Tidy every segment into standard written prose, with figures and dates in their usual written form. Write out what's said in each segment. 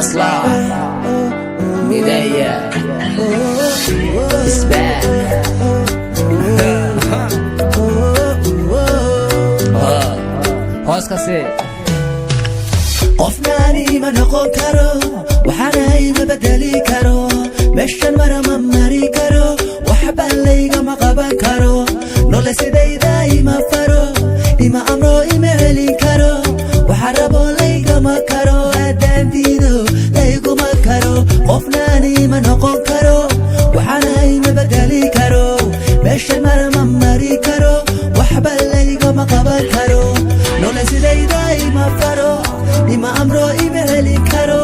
Maslax Mideeye is back. Hoos ka sii. Qofnaani ma noqon karo, waxaana ima bedeli karo, meeshan mara ma mari karo, waxba laygama qaban karo, nole sidayda ima faro, ima amro, ima celin karo, waxa rabo laygama karo, haddaan diido layguma karo. Qofnaani ma noqon karo, waxaana ima bedeli karo, meeshan mara ma mari karo, waxba laygama qaban karo, nole sidayda ima faro, ima amro, ima celin karo,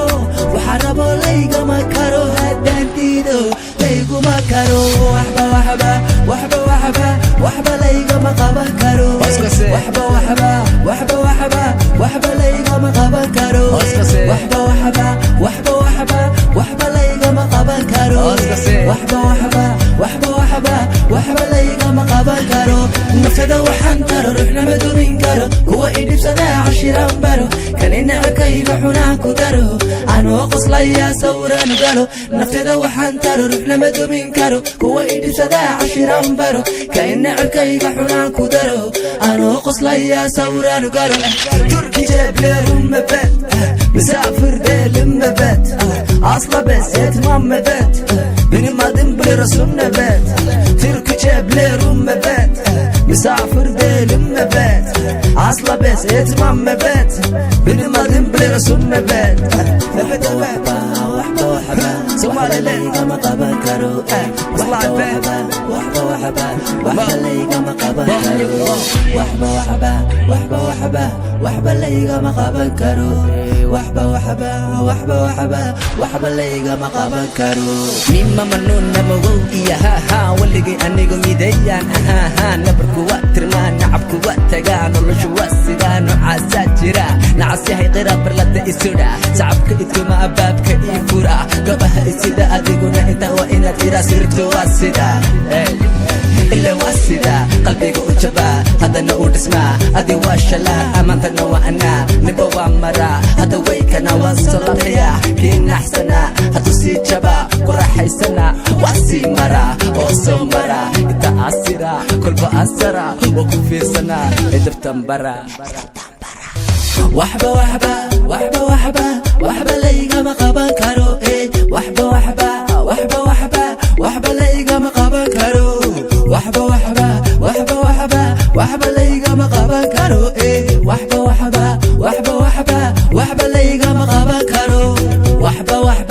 waxa rabo laygama karo, haddaan diido layguma karo. Waxba, waxba, waxba, waxba, waxba laygama qaban karo. Hoos ka sii. Waxba, waxba, waxba, waxba, waxba laygama qaban karo. Hoos ka sii. Waxba, waxba, waxba, waxba, waxba laygama qaban karo. Hoos ka sii. Waxba, waxba, waxba, waxba, waxba laygama qaban karo. Naftada waxaan taro ruuxna ma dumin karo, kuwa idhibsadaa cashiran baro, kanina codkayga xunaan ku daro, anoo qoslaya sawiraan galo. Naftada waxaan taro ruuxna ma dumin karo, kuwa idhibsadaa cashiran baro, kanina codkayga xunaan ku daro, anoo qoslaya sawiraan galo. Turki jeblerum bet, misafir değilim evet, asla pes etmem evet, benim adım biliyorsun evet. Türkçe biliyorum evet, misafir değilim evet, asla pes etmem evet, benim adım biliyorsun evet. Evet evet. Waxba, waxba, waxba laygama qaban karo. Waxba, waxba, waxba, waxba, waxba laygama qaban karo. Waxba, waxba, waxba, waxba, waxba laygama qaban karo. Waxba, waxba, waxba, waxba, waxba laygama qaban karo. Mima manuuna magow iyo haha, weligay anigu midayaan ahaaha, nabarku waa tirmaa, nacabku waa tagaa, noloshu waa sidaa, noocaasaa jira, nacasyahay qira barlada isudha, sacabka ituma, abaabka ii fura, gabaha isida, adiguna intaa waa inaad ira sirto, waa sida ila waa sida qalbiga u jabaa, haddana uu dhismaa, adi waa shalaa, amaantana waa anaa, ninba waa maraa, hadda way kana waan soo laabtayaa, kii naxsanaa hadduu sii jabaa, ku raaxaysana, waa sii maraa oo soo maraa, inta asira kolba asara waa ku fiirsanaa, edabtan bara. Waxba, waxba, waxba, waxba, waxba laygama qaban karo. Waxba, waxba, waxba, waxba, waxba laygama qaban karo. Waxba, waxba, waxba, waxba, waxba laygama qaban karo. Waxba, waxba, waxba, waxba, waxba laygama qaban karo. Waxba, waxba.